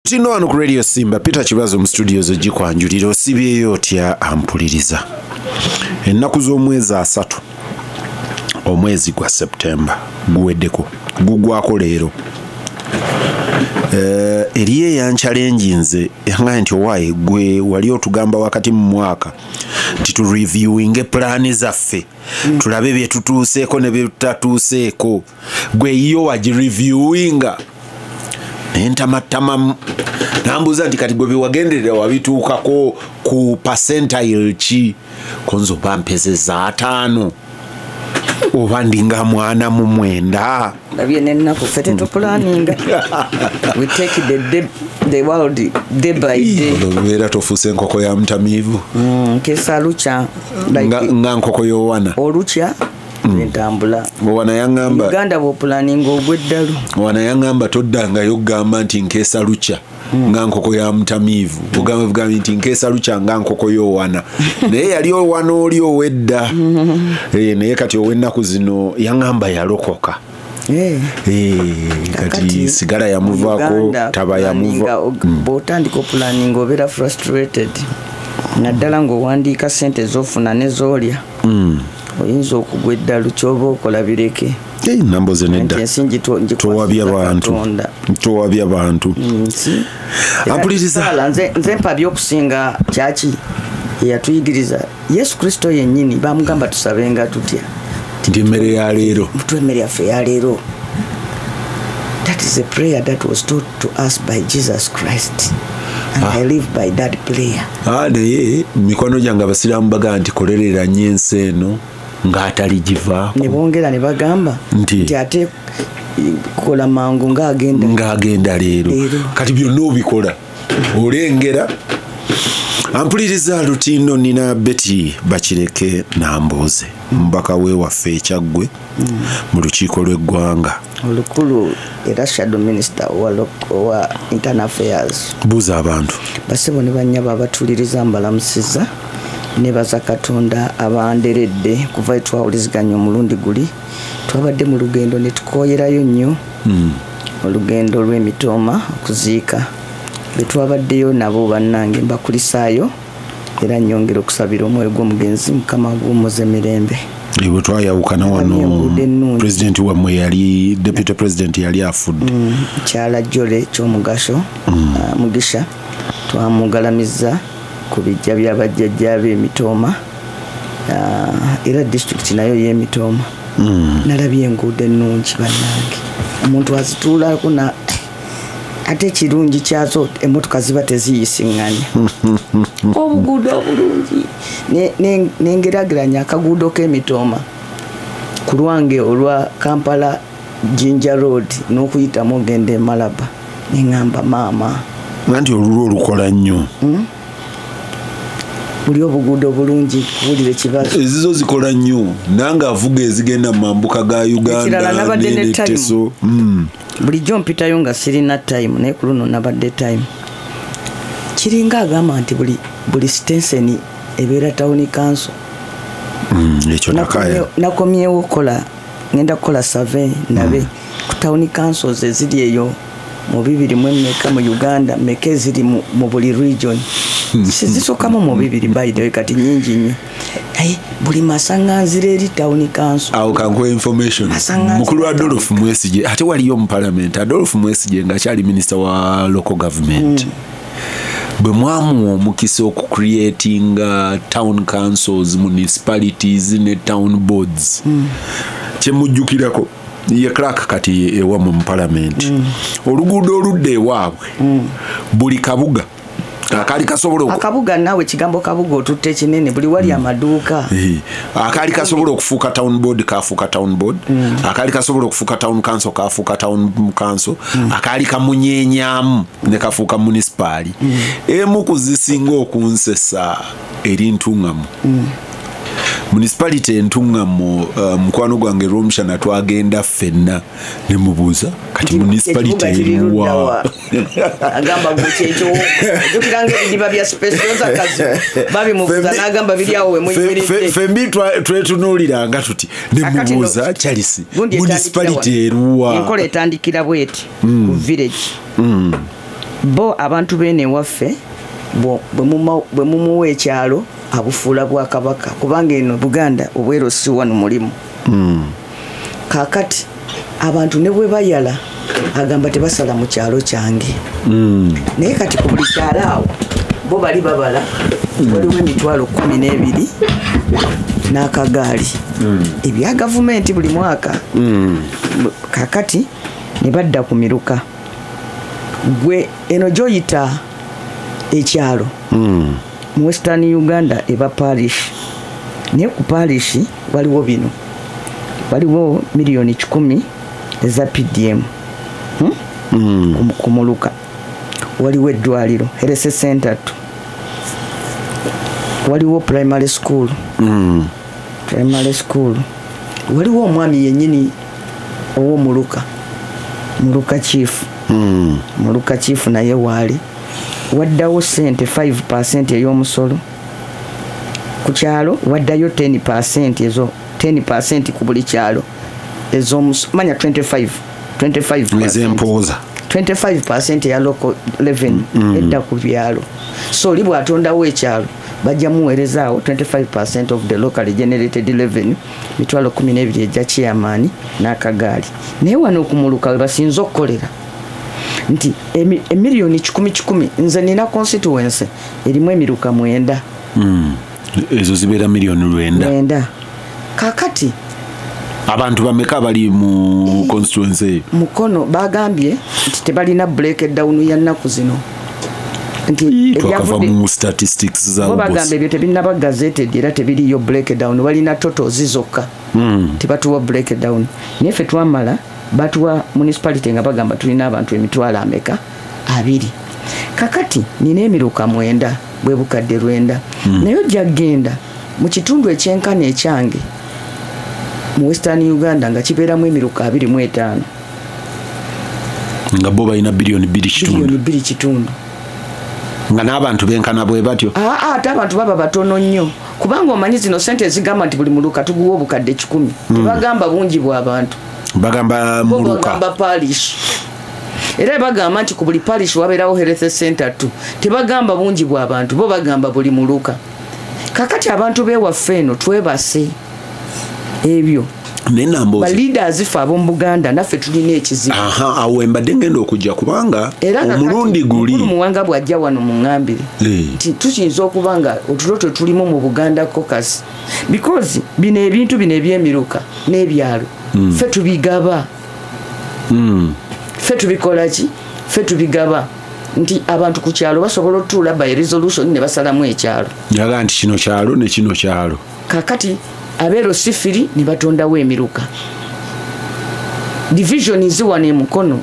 Tino wano ku Radio Simba, Peter Kibazo mu studios ogikwanjulira. Osibyeyo otya ampuliriza? Ennaku z'omwezi 3 omwezi gwa September guweddeko, gugwako leero. Eriyo eyanchallenginze yaŋŋambye nti owaaye gwe wali otugamba wakati mu mwaka nti tureviewinge pulaani zaffe, tulabe bye tutuuseeko ne bye tutatuuseeko, gwe yo wagireviewinga? Naye ntamatama nambuuza nti kati gwe byewagenderera wabituukako ku percentile ki? Konza oba mpezeza 5 oba ndinga 49. Ndabye n'ennaku, ffe tetupulaninga, we take the day, the world day by day. Obeera tofuuse enkoko ya mutamiivu. Nkesa lukya like nga nkoko y'owana. Olukya entambula. Owana yaŋŋamba Uganda bw'opulaninga ogwa eddalu. Owana yaŋŋamba toddangayo okugamba nti nkeesa lukya nga nkoko ya mutamiivu, ogamba bugambi nti nkeesa lukya nga nkoko y'owana. Naye yali owana oli ow'edda. Naye kati ow'ennaku zino yaŋŋamba yalokoka. Kati Kakati sigala yamuvaako, Uganda taba yamuva. Pulaninga, bw'otandika opulaninga obeera frustrated, naddala ng'owandiika sente z'ofuna ne z'olya, oyinza okugwa eddalu. Kyoba okola bireke. Namboze nedda. Nti ensi ngikwasiza Towabya bantu. Katonda. Towabya bantu. Nsi. Ampuliriza. Saala, nze mpabye okusinga kyaki eyatuyigiriza Yesu Kristo yennyini. Bamugamba tusabenga tutya? Nti emmere ya leero. Mutuwe emmere yaffe ya leero. That is a prayer that was taught to us by Jesus Christ, and I live by that prayer. Ah, naye mikwano gyange abasiraamu bagamba nti kolerera nnyo ensi eno ng'ataligivaako. Ne bongera ne bagamba Nti? nti ate kola mangu ng'agenda ng'agenda leero. Leero. Kati byonna obikola olengera. Ampuliriza, Lutindo nina Betty Bakireke Nambooze, mubaka we waffe Ekyaggwe mu lukiiko lw'eggwanga olukulu, era shadow minister owa internal affairs. Buuza abantu. Basebo ne bannyabo abatuliriza, mbalamusiza. Nebaza Katonda abanderedde kuva etwawuliziganya omulundi guli. Twabadde mu lugendo ne tukooyerayo nnyo, olugendo lw'emitooma okuziika be twabaddeyo nabo. Bannange, mbakulisaayo era nnyongera okusabira omwoyo gw'omugenzi, Mukama guwummuze mirembe. Bwe twayawukana wano, Enguudo ennungi. Pulezidenti wammwe yali, deputy president yali afudde. Mukyala Jole Kyomugasho Mugisha twamugalamiza ku bijja byabajjajja b'emitooma, era disitulikiti nayo y'emitooma. Nalabye enguudo ennungi bannange, omuntu azituulako na ate ekirungi kyazo emmotoka ziba teziyisiŋŋanya. Obuguudo obulungi. Nengerageranya akaguudo k'emitooma ku lwange olwa Kampala Jinja Road n'okuyitamu ogenda e Malaba, neŋŋamba maama. Anti olulwo olukola nnyo. Buli obuguudo bulungi kuwulira ekibazo. Ezizo zikola nnyo, nange avuga ezigenda mu mambuka ga Uganda Ekirala nabadde ne time. Teso. Bulijjo mpitayo nga sirina time, naye ku luno nabadde time. Kiringa agamba nti buli sitenseni ebeera town council. Ekyo nakaya. Nakomyewo kola, ngenda kukola survey ndabe ku town councils eziri eyo mu bibiri mu emeka mu Uganda, meka eziri mu buli region. Sizisookamu mu 2 by the way, kati nyingi nnyo, naye buli masaŋŋanzira eri town council. Awo kankuwa information. Masaŋŋanzira. Mukulu Adolf Mwesige ate waliyo mu parliament. Adolf Mwesige ng'akyali minisita wa local government, bwe mwamuwa omukisa okucreatinga town councils, municipalities ne town boards, kyemujjukirako ye clerk kati ewammwe mu parliament, oluguudo oludda ewaabwe, buli kabuga akaali kasobola Akabuga naawe, ekigambo kabuga otutte ekinene, buli wali amaduuka. Akaali kasobola okufuuka town board kafuuka town board, akaali kasobola okufuuka town council kafuuka town council, akaali kamunyenyamu ne kafuuka munisipaali. Emu ku zisinga okunsesa eri Ntuŋŋamu, municipality Entuŋŋamu. Mukwano gwange Rwomushana twagenda ffenna ne mubuuza kati municipality Ekibuga kiri eruwa? Luddawa? Agamba gwe kyekyo ojjukira nga ebidiba bya specioza kazi babimubuuza n'agamba biri awo we muyimiridde. Fembi twetunuuliranga tuti ne Kakati mubuuza Charles, gundi etandikira municipality wano. eruwa? Enkola etandikira bweti ku village. Bo abantu beene waffe bwe mumuwa ekyalo abufuula bwakabaka, kubanga eno Buganda obwero si wano mulimu. Kaakati abantu ne bwe bayala agamba tebasala mu kyalo kyange. Naye kati ku buli kyalo awo bo bali babala waliwo 12,000 n'akagaali ebya gavumenti buli mwaka. Kaakati ne badda ku miruka. Gwe eno gy'oyita ekyalo mu Western Uganda eba parish, naye ku parish waliwo bino, waliwo 100,000,000 eza PDM ku muluka, waliwo eddwaliro health center 2, waliwo primary school, primary school, waliwo omwami yennyini ow'omuluka, muluka chief, muluka chief naye waali. Waddawo sente 5% ey'omusolo ku kyalo, waddayo 10% ezo 10% ku buli kyalo ez'omusolo, manya 25 ez'empooza 25% eya local revenue edda ku byalo. So oli bw'atondawo ekyalo bajja muweerezaawo 25% of the locally generated revenue, 12,000 ejja chairman n'akagaali. Naye wano ku muluka we basinze okukolera nti 1,100,000,000, nze nina constituency erimu emiruka 9. Ezo zibeera 9,000,000. Kaakati abantu bameka bali mu constituency eyo? Mukono bagambye nti tebalina breakdown ya nnaku zino, nti twakava mu statistics za bo bagamba ebyo tebinnaba gazetted era tebiriyo breakdown, balina totals zokka, tebatuwa breakdown. Naye ffe twamala batuwa municipality nga bagamba tulina abantu 2,000,000. Kakati nina emiruka 9 bwe bukadde 9. Naye ojja kugenda mu kitundu ekyenkana ekyange mu Western Uganda nga kibeeramu emiruka 25, nga bo balina 2.2 billion, 2.2 billion, nga n'abantu benkana bwe batyo. Ate abantu baba batono nnyo, kubanga omanyi zino sente ezigamba nti buli muluka tuguwa obukadde 100, tebagamba bungi bw'abantu, bagamba muluka, bagamba parish. Era bagamba nti ku buli parish wabeerawo health center 2, tebagamba bungi bw'abantu, bo bagamba buli muluka. Kakati abantu bewaffe eno twebase ebyo. Ba leaders ffe ab'omu Buganda naffe tulina ekizibu. Awo mbadde ngenda okujja, kubanga omulundi guli Mukulu Muwanga bw'ajja wano muŋŋambire nti tukiyinza okuba nga otulo tetulimu mu Buganda caucus, because bino ebintu bino eby'emiruka n'ebyalo ffe tubigaba. Ffe tubikola ki? Ffe tubigaba nti abantu ku kyalo basobola otuula by resolution ne basalamu ekyalo. Yaga nti kino kyalo ne kino kyalo. Kakati abeero sifiri ne batondawo emiruka. Divisions wano e Mukono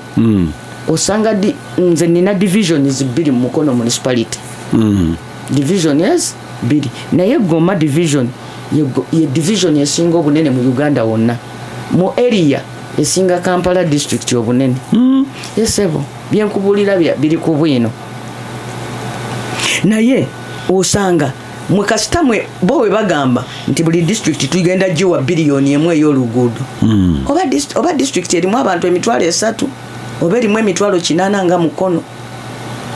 osanga nze nina divisions 2 mu Mukono municipality. Divisions 2, naye Goma division ye division esinga obunene mu Uganda wonna, mu area esinga Kampala district obunene. Yesebo byenkubuulira biri ku bwino. Naye osanga mwe kasita mwe bo we bagamba nti buli district tugenda giwa 1 billion ey'oluguudo. Oba district erimu abantu 300,000 oba erimu 800,000 nga Mukono,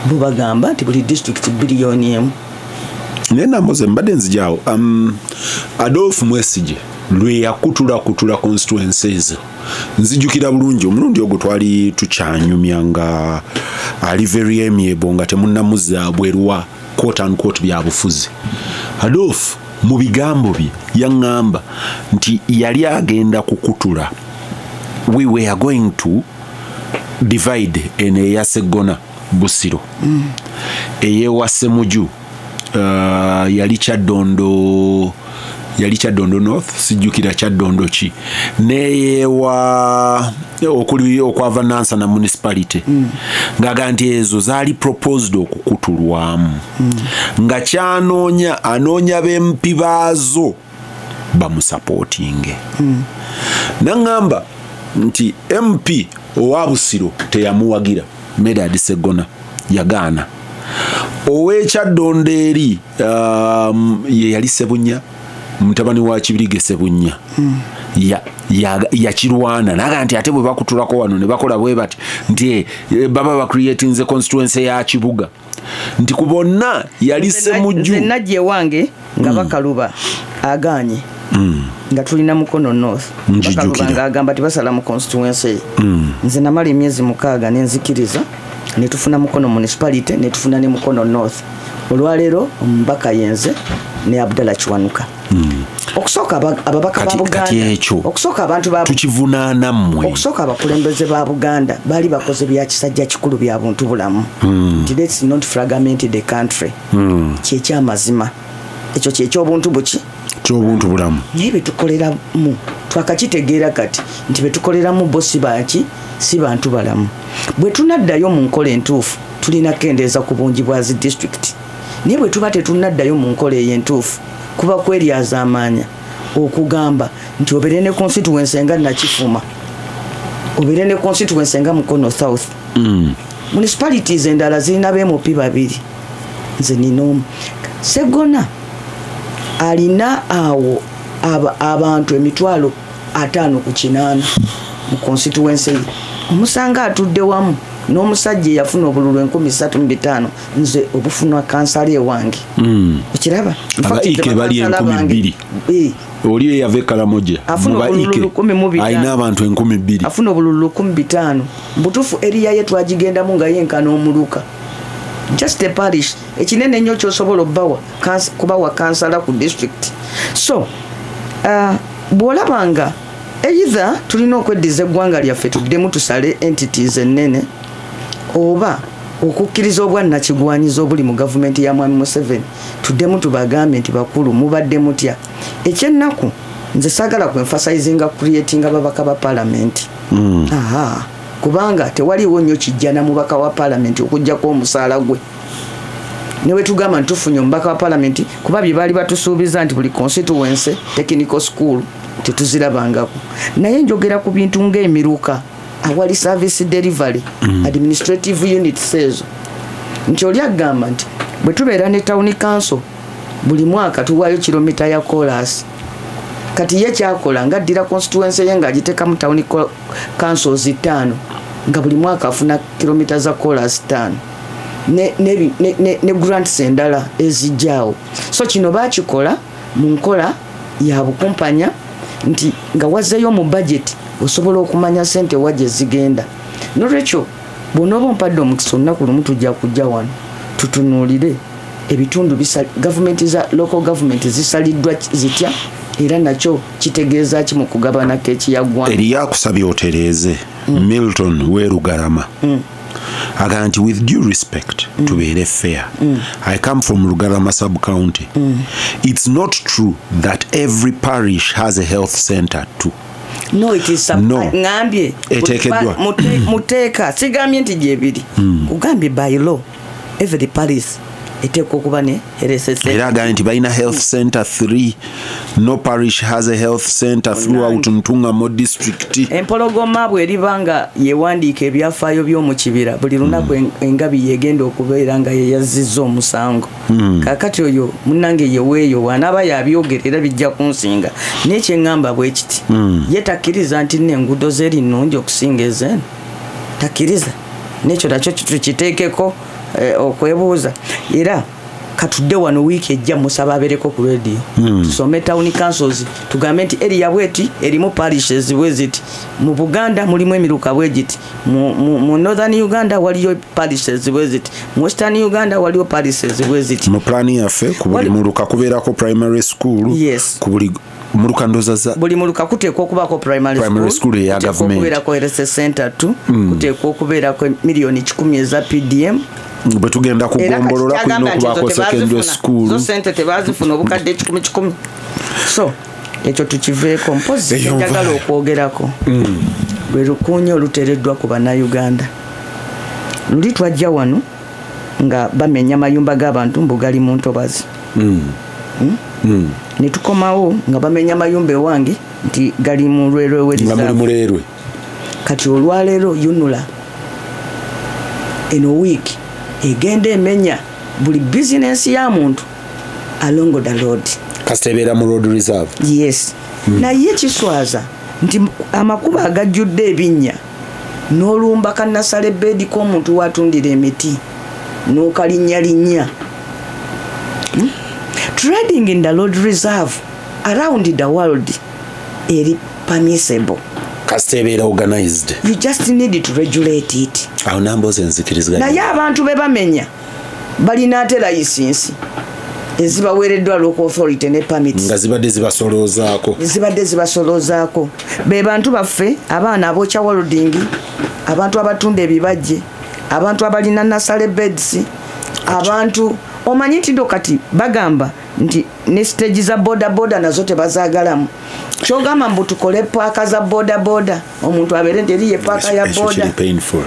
bo bagamba nti buli district 1 billion. Naye Namboze mbadde nzijaawo, Adolf Mwesige lwe yakutula constituencies, nzijukira bulungi omulundi ogwo twali tukyanyumya nga ali very amiable, nga temunnamuzza bweru wa quote unquote byabufuzi. Adolf mu bigambo bye yaŋŋamba nti yali agenda kukutula, we were going to divide eno eya Seggona Busiro, eyewa Ssemuju, yali Kyaddondo, yali Kyaddondo North, sijjukira Kyaddondo ki, neyewa okuli okwava Nansana municipality, ng'aga nti ezo zaali proposed okukutulwamu, nga kyanoonya anoonya b'empi baazo bamusapootinge. Naŋŋamba nti MP owa Busiro teyamuwagira, Medard Seggona yagaana. Ow'ekyaddondo eri ye yali Ssebunya, mutabani wa Kibirige Ssebunya, Yakirwana naga nti ate bwe bakutulako wano ne bakola bwe bati nti baba bacreatinze constituency ya Kibuga, nti ku bonna yali Semujju. Nze najja ewange nga Bakaluba aganye, nga tulina Mukono North. Njijjukira. Bakaluba ng'agamba tibasala mu constituency ye. Nze namala emyezi 6 nenzikiriza ne tufuna Mukono municipality ne tufuna ne Mukono North. Olwaleero omubaka yenze ne Abdallah Kiwanuka. Okusooka ababaka ba Kati Buganda, ekyo okusooka abantu ba tukivunaana mmwe. Okusooka abakulembeze ba Buganda baali bakoze bya kisajja kikulu bya buntu bulamu. Nti let's not fragment the country. Kyekyamazima ekyo kyekyobuntu buki? Kyobuntu bulamu. Naye betukoleramu twakakitegeera kati nti betukoleramu bo si baki, si bantu balamu. Bwe tunaddayo mu nkola entuufu tulina kukendeeza ku bungi bwa zi district, naye bwe tuba tetunnaddayo mu nkola eyo entuufu kuba kweryazaamaanya okugamba nti obeere ne constituency nga Nakifuma, obeere ne constituency nga Mukono South. Municipalities endala zirina ba MP 2, nze nina omu. Segona alina awo abantu 5,800 mu constituency ye. Omusanga atudde wamu n'omusajja eyafuna obululu 3,500, nze obufunwa kansala ewange. Okiraba? In Aba fact, Ike nze bali bakansala enkumi bange. bbiri. Oli eyava e Karamoja, Afuna mu ba obululu Ike, 15. alina abantu 2,000. Afuna obululu 15. Mbutuufu eriya ye twagigendamu nga yenkana omuluka. Just a parish. Ekinene ennyo ky'osobola kubawa kansala ku district. So, bw'olaba nga either tulina okweddiza eggwanga lyaffe tuddemu tusale entities ennene, oba okukkiriza obwannakigwanyizi obuli mu gavumenti ya Mwami Museveni, tuddemu tubagambe nti bakulu mubadde mutya. Ekyennaku nze saagala kwemphasizinga creating ababaka ba parliament. Kubanga tewaliwo nnyo kijja na mubaka wa parliament okuggyako omusaala gwe. Ne bwe tugamba nti tufunye omubaka wa parliament, kuba bye baali batusuubiza nti buli constituency technical school tetuzirabangako. Naye njogera ku bintu ng'emiruka awali service delivery, administrative units ezo. Nti oli agamba nti bwe tubeera ne town council buli mwaka tuwaayo kilomita ya koolaasi. Kati ye kyakola ng'addira constituency ye ng'agiteekamu town councils 5, nga buli mwaka afuna kilomita za koolaasi 5. Ne grants endala ezijjaawo. So kino baakikola mu nkola ya bukumpanya nti nga wazzeeyo mu budget osobola okumanya ssente wa gye zigenda. Noolwekyo bw'onooba ompadde omukisa olunaku lumu tujja kujja wano tutunuulire ebitundu gavumenti za local government zisaliddwa zitya, era nakyo kitegeeza ki mu kugabana keeki ya ggwanga. Eriyo akusabye otereeze. Milton Werugarama. Agamba nti with due respect, tubeere fair. I come from Rugarama sub-county. It's not true that every parish has a health center too. No, it is No. Ngambye. Eteekeddwa. Muteeka. Sigambye nti gyebiri. Kugambye by law, every parish eteekwa okuba ne health center. Era agambye nti balina health center 3. No parish has a health center throughout Ntungamo district. Empologoma bw'eriba nga yeewandiika ebyafaayo by'omu kibira, buli lunaku engabi yegenda okubeera nga ye yazzizza omusango. Kaakati oyo munnange yeweeyo bw'anaaba yabyogera era bijja kunsinga. Naye kye ŋŋamba bwe kiti, ye takkiriza nti nno enguudo ze eri nnungi okusinga ez'eno. Takkiriza. N'ekyo nakyo tukiteekeko okwebuuza. Era katudde wano wiiki ejja musaba abeereko ku radio. Tusome town councils tugambe nti area bweti erimu parishes bwe ziti, mu Buganda mulimu emiruka bwe giti, mu Northern Uganda waliyo parishes bwe ziti, mu Western Uganda waliyo parishes bwe ziti. Mu plan yaffe ku buli muluka kubeerako primary school. Yes. Ku buli muluka ndoza za buli muluka kuteekwa okubaako primary Primary school, school eya kuteekwa government. okubeerako health center 2, kuteekwa okubeerako miliyoni 10 eza PDM. Bwe tugenda ku Era kati gombolola kulina kyagamba nti okubaako ezo secondary tebazifuna. school. Zo sente tebazifuna obukadde kikumi kikumi. So ekyo tukiveeko. Mpozzi Eyo njagala nva. okwogerako lwe lukuunya oluteereddwa ku bannayuganda. Luli twajja wano nga bamenya amayumba g'abantu mbu gali mu ntobazi. Ne tukomawo nga bamenya amayumba ewange nti gali mu Lwerwe Nga muli Reserve. Muleerwe. Kati olwaleero UNRA eno wiiki egenda emenya buli bizinensi ya muntu along the road. Kasita ebeera mu road reserve. Yes. Naye kiswaza nti amakubo agajjudde ebinnya n'olumba ka nursery bed k'omuntu watundira emiti n'okalinnyalinnya. Trading in the road reserve around the world eri permissible. Kasita ebeera organized. You just need to regulate it. Awo namboozi enzikiriziganya. Naye abantu be bamenya balina ate layisinsi ezibaweereddwa local authority ne permits nga zibadde zibasoloozaako. Zibadde zibasoloozaako. Be bantu baffe, abaana abookya welding, abantu abatunda ebibajje, abantu abalina nursery beds, abantu omanyi nti ndo kati bagamba nti ne stage za boda boda nazo tebazaagalamu. Kyogamba mbu tukole paaka za boda boda, omuntu abeere nti eriyo paaka ya Ekyo boda. kiri painful.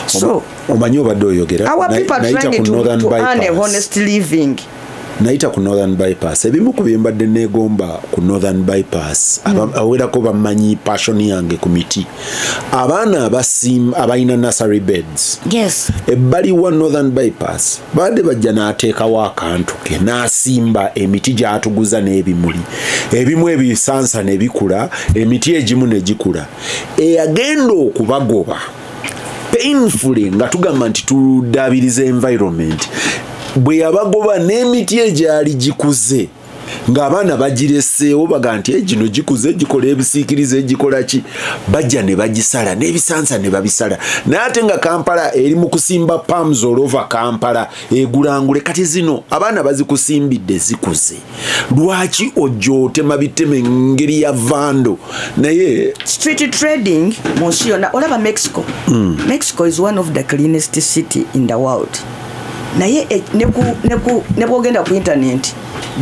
So, Omanyi obadde oyogera our people are nayita trying ku Northern to earn a Bypass. honest living. Nayita ku Northern Bypass, ebimu ku bye mbadde neegomba ku Northern Bypass, abawerako bamanyi passion yange ku miti, abaana abalina nursery beds ebbali wa Northern Bypass babadde bajja n'ateekawo akantu ke n'asimba emiti gy'atuguza n'ebimuli ebimu, ebisansa ne bikula, emiti egimu ne gikula. Eyagenda okubagoba painfully, nga tugamba nti tuddaabiriza environment, bwe yabagoba n'emiti egyali gikuze ng'abaana bagireseewo, baga nti gino gikuze, gikola ebisiikirize, gikola ki, bajja ne bagisala n'ebisansa ne babisala. Naye ate nga Kampala eri mu kusimba palms all over Kampala egulangule. Kati zino abaana bazikusimbidde zikuze, lwaki ojja otema biteme engeri ya vandal? Naye Street trading mu nsi yonna, olaba Mexico. Mexico is one of the cleanest city in the world, naye ne bwogenda ku internet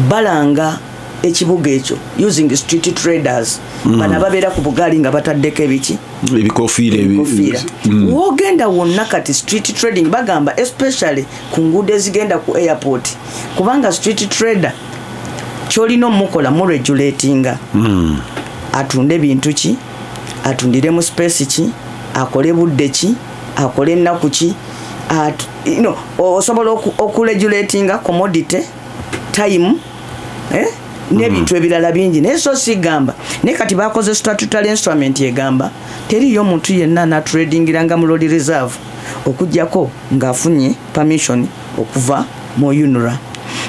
balanga ekibuga ekyo using street traders. Bano ababeera ku bugaali nga bataddeko ebiki? Ebikofiira. Ebikofiira. Wogenda wonna kati street trading, bagamba especially ku nguudo ezigenda ku airport, kubanga street trader kyolina omukola muregulatinga, atunde bintu ki, atundire mu space ki, akole budde ki, akole ennaku ki, osobola okuregulatinga commodity, time, eh? N'ebintu ebirala bingi. Naye so sigamba, naye kati bakoze statutory instrument egamba teriyo omuntu yenna anatradingiranga mu road reserve okugjako ng'afunye permission okuva mu UNRA.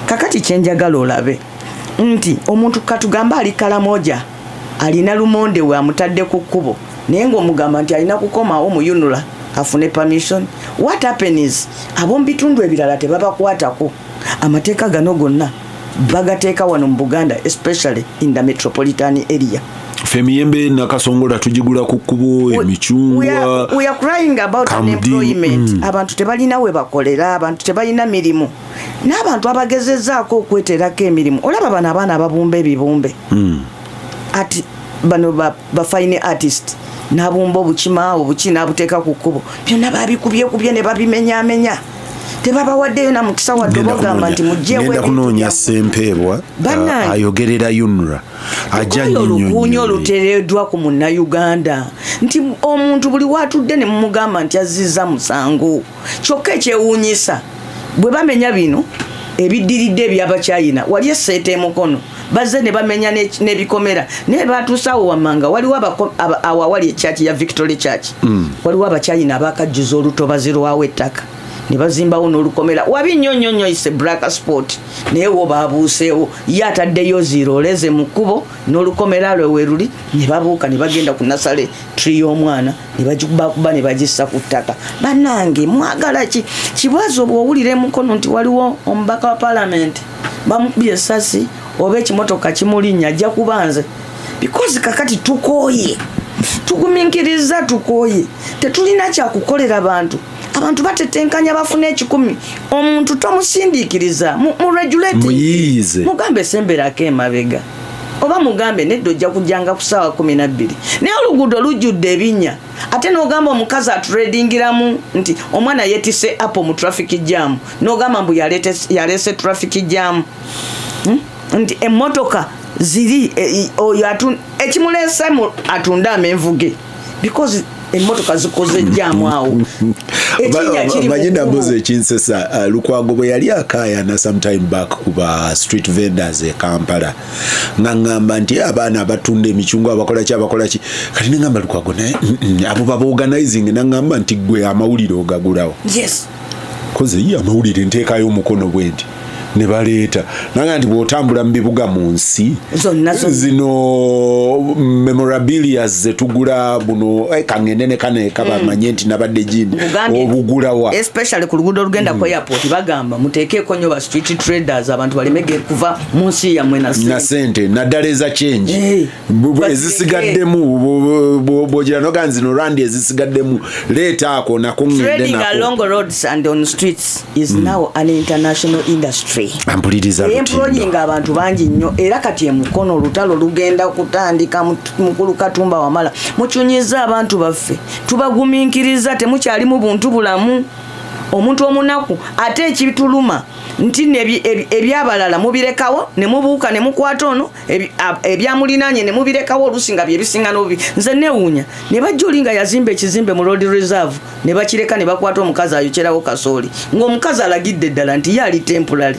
Kakati kyenjagala olabe nti omuntu katugambe ali Kalamoja, alina lumonde we amutadde ku kkubo, naye ng'omugamba nti alina kukomawo mu UNRA afune permission. What happens, ab'omu bitundu ebirala tebabakwatako. Amateeka gano gonna bagateeka wano mu Buganda, especially in the metropolitan area. Ffe emiyembe Nakasongola tugigula ku kkubo, emicungwa. We are crying about Kamdi, unemployment. Abantu tebalina we bakolera, abantu tebalina mirimu, n'abantu abagezezaako okweterako emirimu. Olaba bano abaana ababumba ebibumbe, ati bano ba fine artist, n'abumba obukima obuki n'abuteeka ku kkubo, byonna babikubyekubye ne babimenyamenya, tebabawaddeyo na mukisa wadde Ngenda obagamba nti mugyewo ngenda ebintu kunoonya byammwe. Sempeebwa Bannange. Ayogerera UNRA ajja Oyo olukuunya nnyonnyole. Oluteereddwa ku munnayuganda nti omuntu buli watudde ne mumugamba nti azizza musango. Kyokka ekyewuunyisa, bwe bamenya bino ebiddiridde ebyabakyayina wali esseeta emukono, bazze ne bamenya n'ebikomera, naye batuuse awo wammanga waliwo awo awali ekyaki ya Victory Church, waliwo abakyayina abakajjuza olutobazi lwawo ettaka ne bazimbawo n'olukomera. Wabi nnyo nnyo nnyo, is a black spot, naye wo babuuseewo, ye ataddeyo ziroleze mu kkubo n'olukomera lwe we ruli, ne babuuka ne bagenda ku nursery tree y'omwana ne bagikubakuba ne bagissa ku ttaka. Bannange, mwagala ki? Kibwazo bw'owulira emukono nti waliwo omubaka wa paalamenti bamukubye essasi oba ekimotoka kimulinnya, ajja kuba nze, because kakati tukooye, tugumiikiriza, tukooye, tetulina kyakukolera bantu. Abantu batetenkanya bafune 1,000. Omuntu tomusindiikiriza, mu regulate. Muyiize. Mugambe semberako emabega, oba mugambe nedda, ojja kujjanga ku ssaawa 12, naye oluguudo lujjudde ebinnya. Ate n'ogamba omukazi atradingiramu nti omwana yeetisse apple mu traffic jam, n'ogamba mbu yaleese traffic jam. Nti emmotoka ziri oyo ekimuleese atunde amenvu ge because Emmotoka zikoze jjaamu awo. Ekinnya kiri Manyi mu kkubo. Namboze, ekinsesa, Lukwago bwe yali akaayana sometime back ku ba street vendors e Kampala, nga ŋŋamba nti abaana abatunda emicungwa abakola ki, abakola ki, kati neŋŋamba Lukwago naye abo baba organizing, naŋŋamba nti gwe amawulire ogagulawo. Yes. Koze ye amawulire nteekayo omukono bwe nti ne baleeta, naga nti bw'otambula mu bibuga mu nsi Zonna, zonna. zino memorabilias zetugula buno, kaŋŋende ne kano eka bamanye nti nabadde gindi, Nkugambye, obugulawa? Especially ku luguudo olugenda ku airport, bagamba muteekeeko nnyo ba street traders, abantu baleme kuva mu nsi yammwe na na ssente. Sente naddala eza change. Bazireke. Ezisigaddemu bw'ogira noga nzino randi ezisigaddemu, leeta ako nako ŋŋende Trading nako. along roads and on streets is now an international industry. Ampuliriza. Employing Lutindo. abantu bangi nnyo. Era kati emukono olutalo lugenda kutandika. Mukulu Katumba Wamala, mucunyiza abantu baffe, tubagumiikiriza, temukyalimu buntu bulamu. Omuntu omunaku, ate ekituluma nti ebyabalala mubirekawo ne mubuuka ne mukwata ono, ebyamulinaanye ne mubirekawo, oluusi nga byebisinga n'obubi. Nze neewuunya ne bajja oli nga yazimba ekizimbe mu road reserve ne bakireka ne bakwata omukazi ayokyerawo kasooli, ng'omukazi alagidde ddala nti ye ali temporary,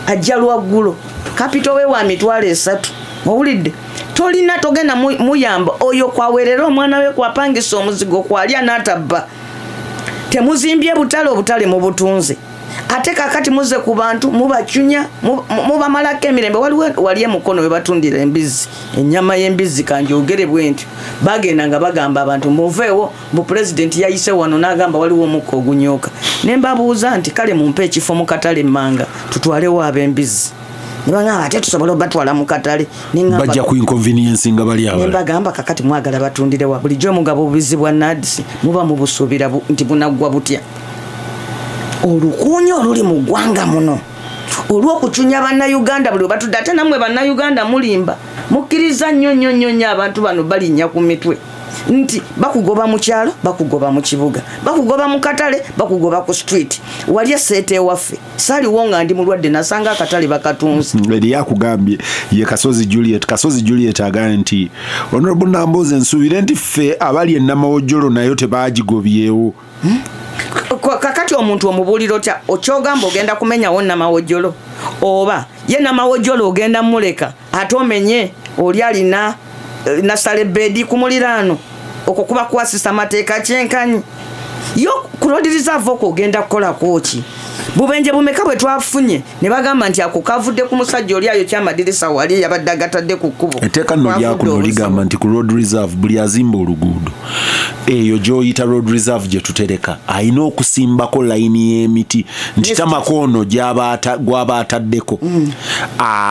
ajja lwaggulo, capital we wa 30,000. Owulidde? Tolina, togenda muyamba oyo kwawerera omwana we, kwapangisa omuzigo, kwalya n'atabba. Temuzimbye butale, obutale mubutunze, ate kakati muze ku bantu mubacunya, mubamalako emirembe. Waliwo wali emukono we batundira embizzi, ennyama y'embizzi, kanjogere bwe ntyo, bagenda nga bagamba abantu muveewo, mbu pulezidenti yayise wano n'agamba waliwo omukka ogunyooka. Ne mbabuuza nti kale mumpe ekifo mu katale emmanga tutwalewo ab'embizzi. Ne bagamba ate tusobole obatwala mu katale. Ne ŋŋamba- Bajja ku inconvenience nga bali abalala. Nembagamba kakati mwagala batundirewa? Bulijjo mugaba obubizi bwa NAADS, muba mubusuubira nti bunaggwa butya? Olukuunya oluli mu ggwanga muno olw'okucunya bannayuganda buli webatudde. Ate nammwe bannayuganda mulimba, mukkiriza nnyo nnyo nnyo nnyo abantu bano balinnya ku mitwe, nti bakugoba mu kyalo, bakugoba mu kibuga, bakugoba mu katale, bakugoba ku street. Wali eseeta ewaffe, saaliwo nga ndi mulwadde, nasanga akatale bakatunze. Eri akugambye ye Kasozi Juliet. Kasozi Juliet agambye nti Honorable Namboze, nsuubire nti ffe abali enamawojjolo nayo tebagigobyewo. Kakati omuntu omubuulira otya okyogamba ogenda kumenyawo namawojjolo, oba ye namawojjolo ogenda muleka ate omenye oli alina nasale bedi ku muliraano? Okwo kuba kwasisa mateeka kyenkanyi. Yo ku road reserve okwo ogenda kukolako ki? Bubenje bumeka bwe twafunye ne bagamba nti ako kavudde ku musajja oli ayokya amadirisa wali yabadde agatadde ku kkubo? Etteeka nno Kwavudde lyakuno obuzibu. ligamba nti ku road reserve buli azimba oluguudo eyo gy'oyita road reserve gye tutereka alina okusimbako layini y'emiti nti tamako ono gw'aba ataddeko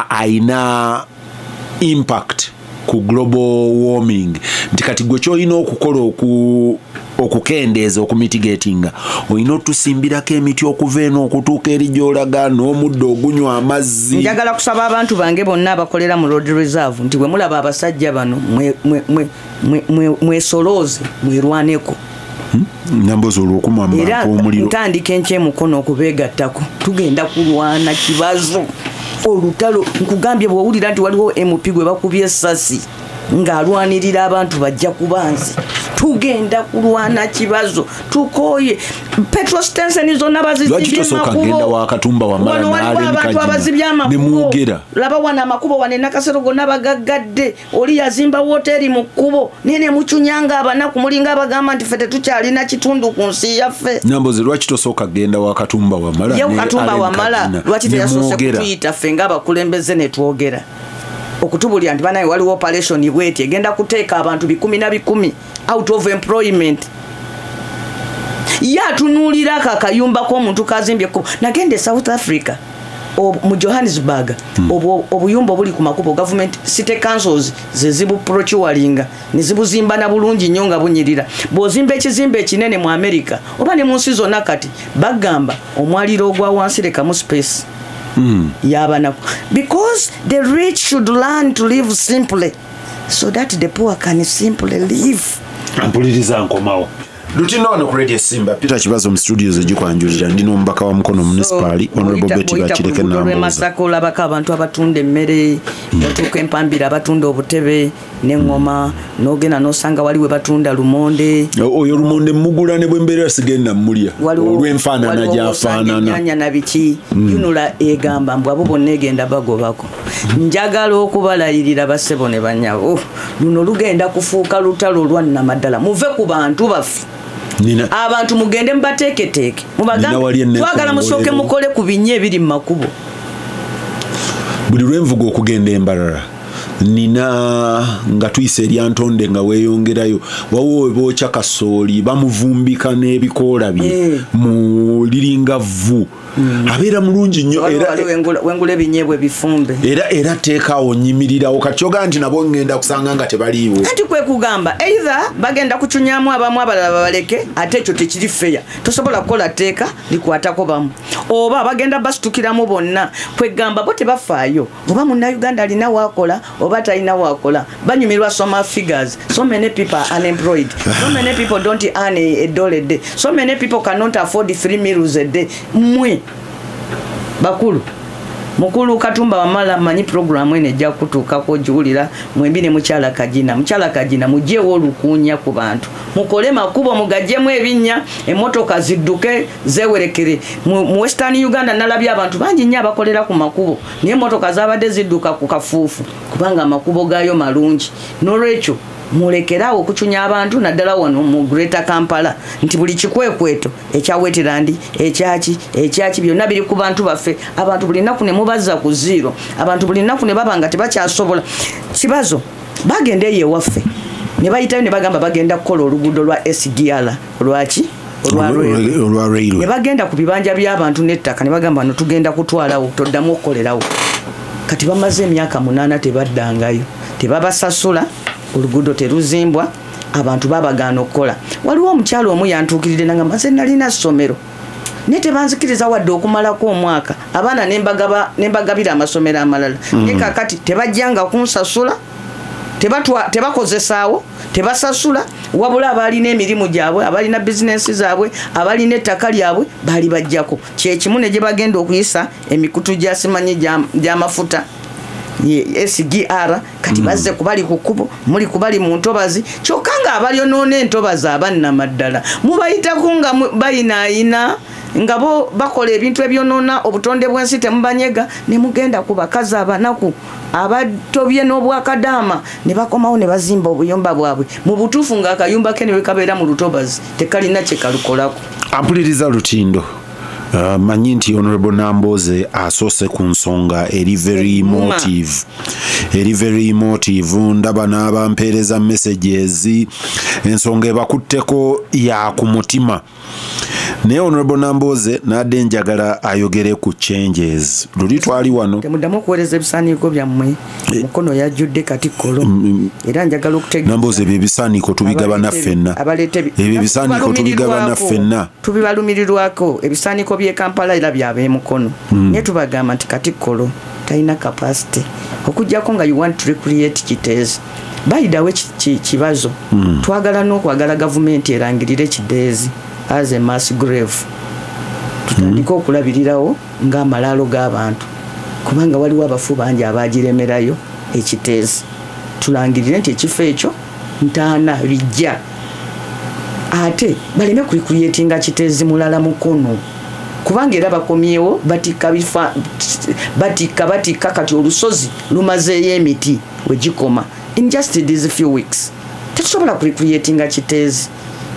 ayina impact ku global warming, nti kati gwe kyolina okukola okukendeeza, okumitigatinga, olina otusimbirako emiti okuva eno okutuuka eri gy'olaga n'omuddo ogunywa amazzi. Njagala kusaba abantu bange bonna abakolera mu road reserve nti bwe mulaba abasajja bano mwesolooze, mwerwaneko. Nambozi, olw'okumwamba Era omuliro. ntandika enkya emukono okubeegattako, tugenda kulwana kibazo olutalo. Nkugambye, bw'owulira nti waliwo MP gwe bakubye essasi ng'alwanirira abantu, bajja kuba nze. Tugenda kulwana kibazo, tukooye petrol station zonna Lwaki bazizibye. tosooka genda wa Katumba Wamala Wano waliwo n'Allen abantu Kagina abazibye ne amakubo. mwogera? Laba wano amakubo wano enakasero gonna bagaggadde. Oli yazimba woteeri mu kkubo, naye ne mucunyanga abanaku, mulinga abagamba nti ffe tetukyalina kitundu ku nsi yaffe. Nambozi, lwaki tosooka genda wa Katumba Wamala Ye ne Katumba Allen Wamala Kagina lwaki ne teyasoose mwogera? kutuyita ffe ng'abakulembeze ne twogera, okutubulira nti banaye waliwo operation bweti egenda kuteeka abantu bikumi na bikumi out of employment? Ye atunuulira ako akayumba k'omuntu kazimbye ekkubo. Nagenda e South Africa, mu Johannesburg, obuyumba obuli ku makubo, government city councils ze zibuprocuringa ne zibuzimba na bulungi nnyo nga bunyirira. Bw'ozimba ekizimbe ekinene mu America oba ne mu nsi zonna, kati bagamba omwaliro ogwa wansi lekamu space y'abanaku, because the rich should learn to live simply so that the poor can simply live. Mpuliriza, nkomawo. Lutindo wano ku Radio Simba, Peter Kibazo mu studios egikwanjulira, ndi n'omubaka wa Mukono Municipal, Honorable Betty Bakireke Nambooze. Masaka olabako abantu abatunda emmere, otuuka empambira abatunda obutebe n'eŋŋoma, n'ogenda n'osanga wali we batunda lumonde. Oyo lumonde mugula ne bwe mbeera sigenda mmulya olw'enfaanana gy'afaanana. Ennyaanya na biki. UNRA egamba mbu abo bonna egenda bagobako. Njagala okubalayirira bassebo ne bannyabo, luno lugenda kufuuka lutalo lwa nnamaddala. Muve ku bantu baffe. Abantu mugende mubateeketeeke, mubagambe twagala musooke mukole ku binnya ebiri mu makubo. Buli lwenvuga okugenda embalala nina nga tuyise eryantonde nga weeyongerayo, wawo webookya kasooli bamuvumbika n'ebikoola bye mu liringa vvu. Abeera mulungi nnyo era wengula ebinyeebwa ebifumbe era teekaawo nnyimirirawo. Kati kyogaa nti nabo ngenda kusanga nga tebaliiwo. Anti kwe kugamba either bagenda kucunyamu abamu abalala babaleke, ate ekyo tekiri fair, tosobola kukola tteeka likwatako bamu, oba bagenda basitukiramu bonna. Kwegamba bo tebafaayo oba munnayuganda alina waakola oba talina waakola, banyumirwa soma figures. So many people are unemployed, so many people don't earn a dollar a day, so many people cannot afford 3 meals a day. Mmwe bakulu, mukulu Katumba Wamala, manyi programu eno ejja kutuukako ogiwulira mwembi ne mukyala Kagina. Mukyala Kagina, mugyewo olukuunya ku bantu, mukole makubo mugaggyemu ebinnya, emmotoka zidduke zeewerekere. Mu Western Uganda nalabye abantu bangi nnyo abakolera ku makubo, naye emmotoka zaabadde zidduka ku kafuufu kubanga amakubo gaayo malungi. N'olwekyo mulekeraawo okucunya abantu naddala wano mu Greater Kampala nti buli kikwekweto ekya wetland, ekyaki ekyaki byonna biri ku bantu baffe. Abantu buli nnaku ne mubazza ku zero, abantu buli nnaku ne baba nga tebakyasobola. Kibazo bagenda eyo ewaffe ne bayitayo ne bagamba bagenda kukola oluguudo lwa SGR lwaki olwa railway, ne bagenda ku bibanja by'abantu n'ettaka ne bagamba no tugenda kutwalawo, toddamu okukolerawo. Kati bamaze emyaka 8 tebaddangayo, tebabasasula, oluguudo teruzimbwa, abantu babagaana okukola. Waliwo omukyalo omu yantuukiridde nangamba nze nalina ssomero naye tebanzikiriza wadde okumalako omwaka, abaana nembagabira amasomero amalala, naye kaakati tebajjanga kunsasula, tebakozesaawo, tebasasula, wabula abalina emirimu gyabwe, abalina bizinensi zaabwe, abalina ettaka lyabwe baali bajjako. Kyekimu ne gye bagenda okuyisa emikutu gya simanyi gy'amafuta SGR, kati bazze kubali ku kkubo, muli kubali mu ntobazi, kyokka nga abalyonoona entobazi abannamaddala mubayitako nga bayinaayina, nga bo bakola ebintu ebyonoona obutonde bw'ensi temubanyega, ne mugenda ku bakazi abanaku abatobye n'obwakadaama ne bakomawo ne bazimba obuyumba bwabwe. Mu butuufu ng'akayumba ke ne bwe kabeera mu lutobazi tekalina kye kalukolako. Ampuliriza Lutindo, manyi nti Honorable Nambooze asoose ku nsonga eri very emotive, eri very emotive. Ndaba n'abampeereza messages, ensonga ebakutteko ya ku mutima. Naye Honorable Nambooze nadde njagala ayogere ku changes. Luli twali wano temuddamu okuweereza ebisaaniiko byammwe, Mukono yajjudde kati kolo, era njagala okutegeeza Nambooze ebyo ebisaaniiko tubigabana ffenna, ebyo ebisaaniiko tubigabana ffenna, tubibalumirirwako. Ebisaaniiko by'e Kampala era by'ab'emukono, naye tubagamba nti kati kolo talina capacity okuggyako nga you want to recreate Kiteezi. Bayidawe Kibazo, twagala n'okwagala gavumenti erangirire Kiteezi as a mass grave, tutandike okulabirirawo ng'amalaalo g'abantu, kubanga waliwo abafu bangi abaagiremerayo Ekiteezi. Tulangirire nti ekifo ekyo ntaana bijja, ate baleme kurecreatinga Kiteezi mulala Mukono, kubanga era bakomyewo batikka batikka kati olusozi lumazeeyo emiti wegikoma in just these few weeks. Tetusobola kurecreatinga Kiteezi.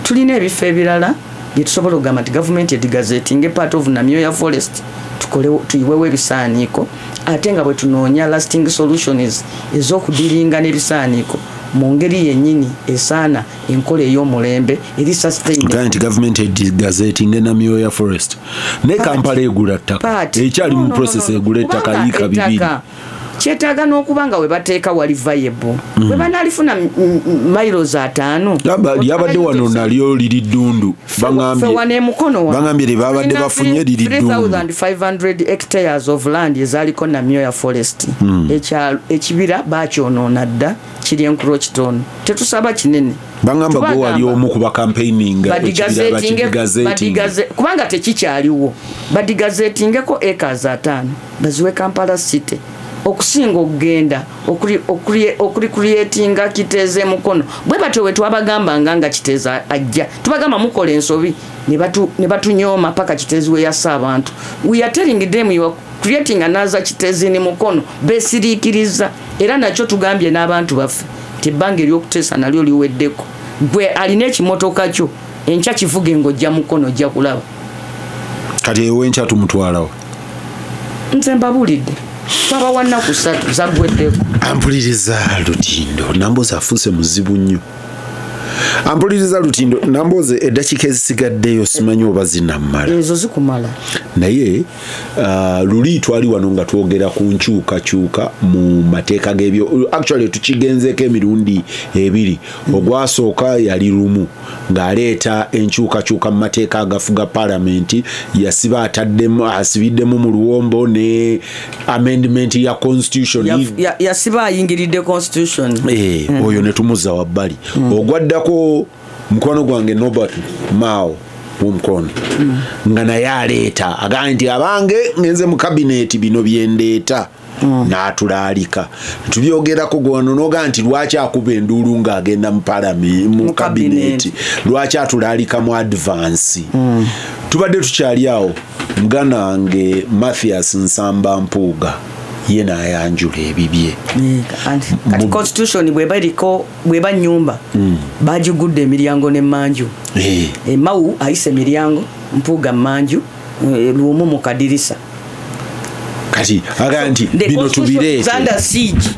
Tulina ebifo ebirala byetusobola okugamba nti gavumenti edigazettinga part of Namyoya forest, tuyiwewo ebisaaniiko, ate nga bwe tunoonya lasting solutions ez'okudiringa n'ebisaaniiko mu ngeri yennyini esaana enkola ey'omulembe eri sustainable. Nti gavumenti edigazettinga Namyoya forest, ne Kampala egula ttaka, ekyali mu process egula ettaka yiika 2. Kyetaaga n'okuba nga we bateeka wali viable. Bwe banalifuna miles 5. Lyabadde wano nalyo liri ddundu. Baŋambye lye babadde bafunye liri ddundu. 3500 hectares of land ezaaliko Namyoya forest. Ekibira bakyonoona dda, kiri encroached on. Tetusaba kinene. Bangamba gwe wali omu ku bacampaigninga. Kubanga tekikyaliwo. Badigazetingeko acres 5 baziwe Kampala City. Okusinga okugenda okurecreatinga Kiteezi Mukono. Bwe batyo we twabagamba nga Kiteezi ajja, tubagamba mukola ensobi ne batunyooma paka Kiteezi we yassa abantu. We are telling them you are creating another Kiteezi ni Mukono. Besiriikiriza era nakyo tugambye n'abantu baffe nti ebbanga ery'okuteesa nalyo liweddeko. Gwe alina ekimotoka kyo enkya kivuge ng'ojja Mukono ojja kulaba. Kati ewenkya tumutwalawo. Nze mbabuulidde. Twabawa nnaku 3 zaggweddeko. Ampuliriza Lutindo, Nambooze afuuse muzibu nnyo. Ampuliriza Lutindo, Nambooze eddakiika ezisigaddeyo simanyi oba zinammala. Ezo zikumala. Naye luli twali wano nga twogera ku nkyukakyuka mu mateeka g'ebyo. Actually tukigenzeeko emirundi 2. Ogwasooka yali lumu ng'aleeta enkyukakyuka mu mateeka agafuga palamenti, yasiba ataddemu asibiddemu mu luwombo ne amendment ya constitution. Yasiba ayingiridde constitution. Oyo ne tumuzza wabbali. Ogwaddako mukwano gwange Norbert Mao w'omukono nga naye aleeta agamba nti abange ngenze mu kabineti bino byendeeta, n'atulaalika tubyogerako gwano n'ogaa nti lwaki akuba enduulu ng'agenda mu palamenti mu kabineti, lwaki atulaalika mu advance. Tubadde tukyali awo, muganda wange Mathias Nsamba Mpuuga ye n'ayanjula ebibye. Kati constitution bweba eriko bweba nnyumba bagigudde emiryango n'emmanju. Mao ayise emiryango, Mpuuga mmanju, Lumu mu kadirisa. Kati agamba nti bino tubireete. Under siege.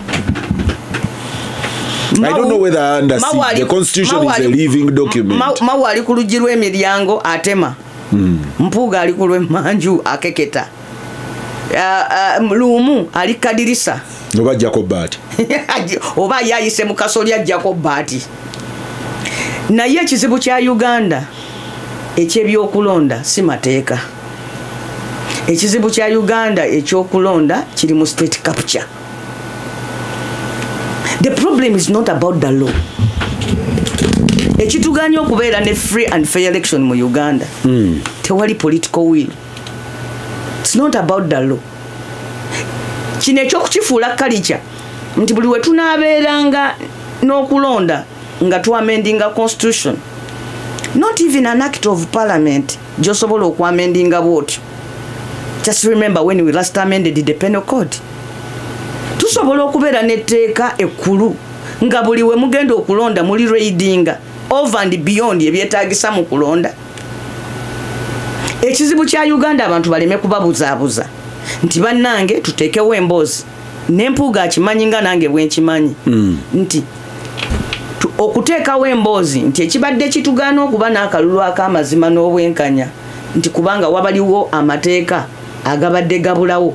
I don't know whether under siege. The constitution is a living document. Mao ali ku luggi lw'emiryango atema. Mpuuga ali ku lw'emmanju akeketa. Lumu ali kadirisa. Oba Jacob Baati. Oba yayise mu kasolya Jacob Baati. Naye ekizibu kya Uganda eky'ebyokulonda si mateeka. Ekizibu kya Uganda ekyokulonda kiri mu state capture. The problem is not about the law. Ekituganya okubeera ne free and fair election mu Uganda. Tewali political will. It's not about the law. Kino ekyokukifuula culture nti buli we tunaabeeranga n'okulonda nga twamendinga constitution, not even an act of parliament gy'osobola okwamendinga bw'otyo. Just remember when we last amended the penal code. Tusobola okubeera n'etteeka ekkulu nga buli we mugenda okulonda muli raidinga over and beyond ebyetaagisa mu kulonda. Ekizibu kya Uganda abantu baleme kubabuzaabuza nti bannange tuteekewo emboozi ne Mpuuga akimanyi nga nange bwe nkimanyi nti okuteekawo emboozi nti ekibadde kitugaana okuba n'akalulu ak'amazima n'obwenkanya nti kubanga wabaliwo amateeka agabadde gabulawo.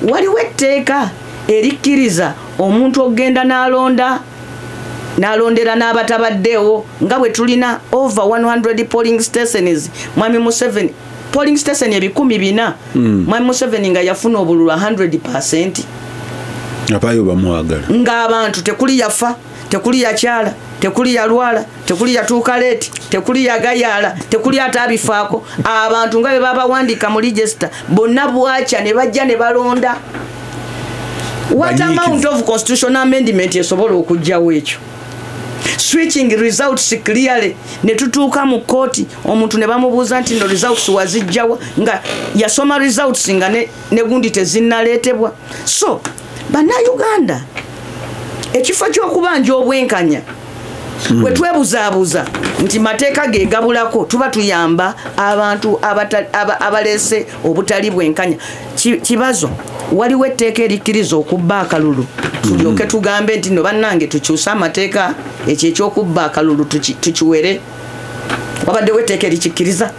Waliwo etteeka erikkiriza omuntu okugenda n'alonda n'alondera n'abatabaddeewo nga bwe tulina over 100 polling stations. Mwami Museveni polling station 400, Mwami Museveni nga yafuna obululu 100%. Abayo bamwagala. Ng'abantu tekuli yafa, tekuli yakyala, tekuli yalwala, tekuli yatuuka late, tekuli yagayaala, tekuli atabifaako. Abantu nga bwe babawandiika mu register bonna bwakya ne bajja ne balonda. What amount of constitutional amendment esobola okuggyawo ekyo? Switching results clearly ne tutuuka mu kooti omuntu ne bamubuuza nti no results wazijjawa nga yasoma results nga ne gundi tezinnaleetebwa. So bannayuganda ekifo ky'okubanja obwenkanya bwe twebuzaabuza nti mateeka ge gabulako tuba tuyamba abantu abaleese obutali bwenkanya. Kibazo waliwo etteeka erikkiriza okubba akalulu tulyoke tugambe nti no bannange tukyuse amateeka ekyo ekyokubba akalulu tukiwere. Wabaddewo etteeka erikikkiriza?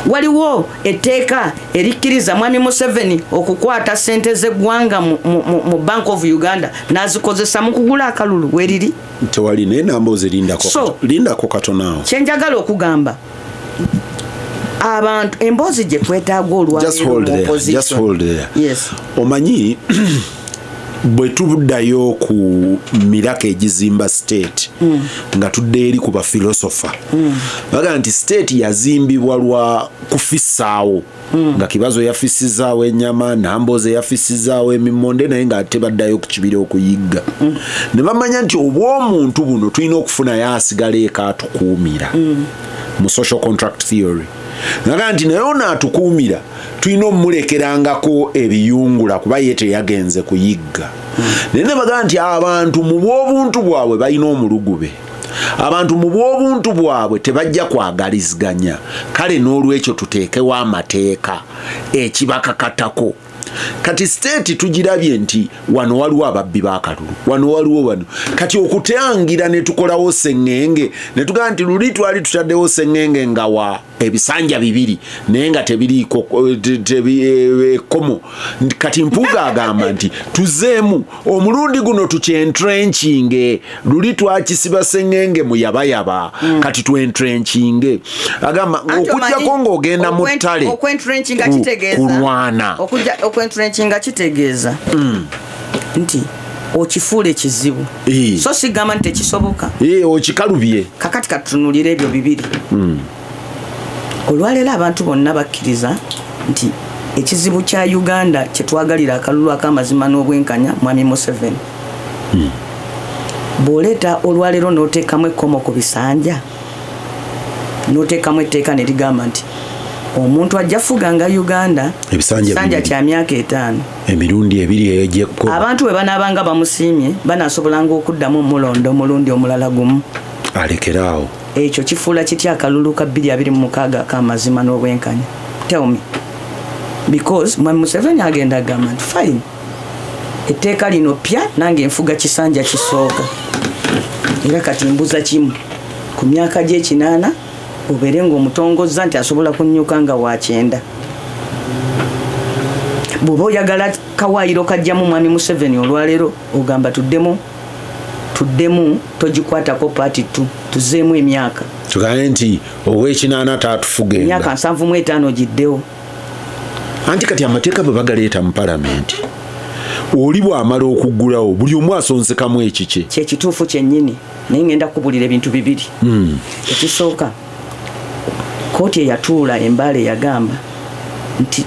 Waliwo etteeka erikkiriza Mwami Museveni okukwata ssente z'eggwanga mu Bank of Uganda n'azikozesa mu kugula akalulu? Weriri? Tewali. Naye Nambooze, lindako. So- Lindako katono awo. Kyenjagala okugamba abantu, emboozi gye twetaaga Just hold olwaleero mu there, just opposition. hold there. Yes. Omanyi, bwe tuddayo ku miraka egizimba state, nga tudde eri ku bafilosofa, bagaa nti state yazimbibwa lwa kufissaawo, nga Kibazo yafissizaawo ennyama, Nambooze yafissizaawo emimonde, naye nga tebaddayo ku kibira okuyigga, ne bamanya nti obw'omuntu buno tulina okufunayo asigala eka atukuumira mu social contract theory. Naga nti naye ono atukuumira tulina omulekerangako ebiyungula, kuba ye teyagenze kuyigga. Naye ne bagaa nti abantu mu bw'obuntu bwabwe balina omulugube, abantu mu bw'obuntu bwabwe tebajja kwagaliziganya. Kale n'olwekyo tuteekewo amateeka ekibakakatako. Kati state tugirabye nti wano waliwo ababbi b'akalulu, wano waliwo wano. Kati okutangira ne tukolawo seŋŋenge, ne tugamba nti luli twali tutaddewo seŋŋenge nga wa ebisanja bibiri, naye nga tebiriiko ekkomo. Kati Mpuuga agamba nti tuzeemu omulundi guno tukyentrenchinge. Luli twakisiba seŋŋenge mu yabayaba, kati twentrenchinge. Agamba Anti okugjako omanyi, ng'ogenda mu ttale okwentrenchinga kitegeeza kulwana. Okwentrenchinga kitegeeza nti okifuula ekizibu. So sigamba nti tekisoboka. Okikalubye. Kakati katutunulira ebyo bibiri. Olwaleero abantu bonna bakkiriza nti ekizibu kya Uganda kyetwagalira akalulu ak'amazima n'obwenkanya, Mwami Museveni. Bw'oleeta olwaleero n'oteekamu ekkomo ku bisanja, n'oteekamu etteeka ne ligamba nti omuntu ajja fuganga Uganda Ebisanja kisanja bibiri. kya myaka 5, Emirundi ebiri egyekko. Abantu bwe banaabanga bamusiimye, banaasobolanga okuddamu omulonda omulundi omulala gumu. Alekeraawo. Ekyo kifuula kitya akalulu ka 2026 ak'amazima n'obwenkanya? Tell me, because Mwami Museveni agenda agamba nti fine, etteeka lino pya, nange nfuga kisanja kisooka. Era kati mbuza kimu, ku myaka gy'e80 obeere ng'omutongoza nti asobola kunnyuka nga wa 90. Bw'oba oyagala kawaayiro kajjamu Mwami Museveni olwaleero, ogamba tuddemu, tuddemu togikwatako part 2, tuzeemu emyaka. Tugambe nti ow'e80 taatufugenga. Emyaka 75 giddewo. Anti kati amateeka bwe bagaleeta mu palamenti, oli bw'amala okuggulawo, buli omu asonsekamu ekikye. Kyekituufu kyennyini, naye ngenda kubulira ebintu bibiri. Ekisooka, kooti eyatuula embaala eyagamba nti